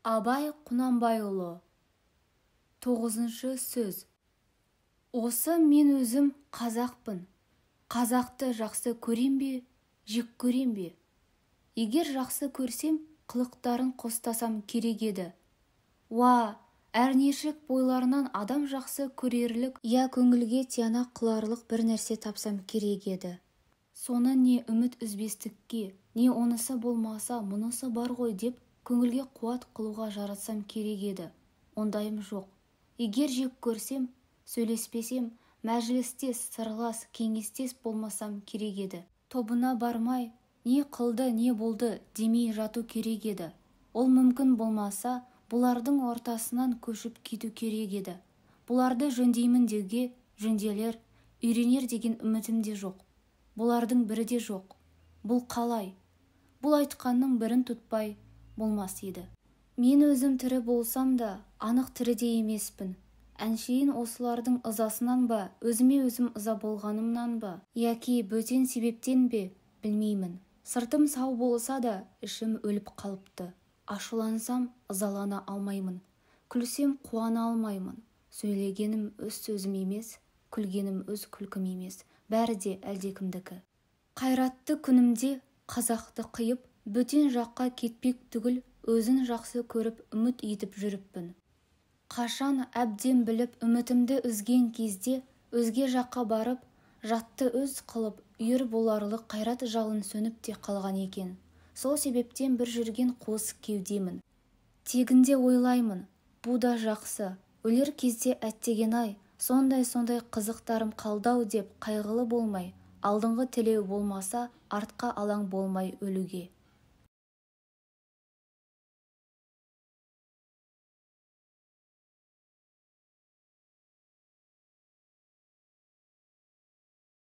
Абай Құнанбайұлы. Тоғызыншы сөз. Осы мен өзім қазақпын. Қазақты жақсы көрем бе, жек көрем бе? Егер жақсы көрсем, қылықтарын қостасам керек еді. Уа, әрнешік бойларынан адам жақсы көрерлік, я көңілге тиянақ қыларлық бір нәрсе тапсам керек еді. Соны не үміт үзбестікке, не онысы болмаса, мұнысы бар ғой деп көңілге қуат қылуға жаратсам керек еді. Ондайым жоқ. Егер жек көрсем, сөйлеспесем, мәжілістес, сырлас, кеңестес болмасам керек еді. Тобына бармай, не қылды, не болды демей жату керек еді. Ол мүмкін болмаса, бұлардың ортасынан көшіп кету керек еді. Бұларды жөндеймін деуге жөнделер, үйренер деген үмітім де жоқ. Бұлардың бірі де жоқ. Бұл қалай? Бұл айтқанның бірін тұтпай болмас еді. Мен өзім тірі болсам да, анық тіріде емеспін. Әншейін осылардың ызасынан ба, өзіме өзім ыза болғанымнан ба, яки бөтен себептен бе, білмеймін. Сыртым сау болса да, ішім өліп қалыпты. Ашулансам, ызалана алмаймын. Күлсем, қуана алмаймын. Сөйлегенім өз сөзім емес, күлгенім өз күлкім емес. Бәрі де әлдекімдікі. Қайратты күнімде қазақты қиып, бөтен жаққа кетпек түгіл, өзін жақсы көріп үміт етіп жүріппін. Қашан әбден біліп үмітімді үзген кезде өзге жаққа барып, жатты өз қылып, үйір боларлық қайрат жалын сөніп те қалған екен. Сол себептен бір жүрген қуыс кеудемін. Тегінде ойлаймын, бұ да жақсы, өлер кезде әттеген-ай, сондай-сондай қызықтарым қалды-ау деп қайғылы болмай, алдыңғы тілеу болмаса, артқа алаң болмай өлуге.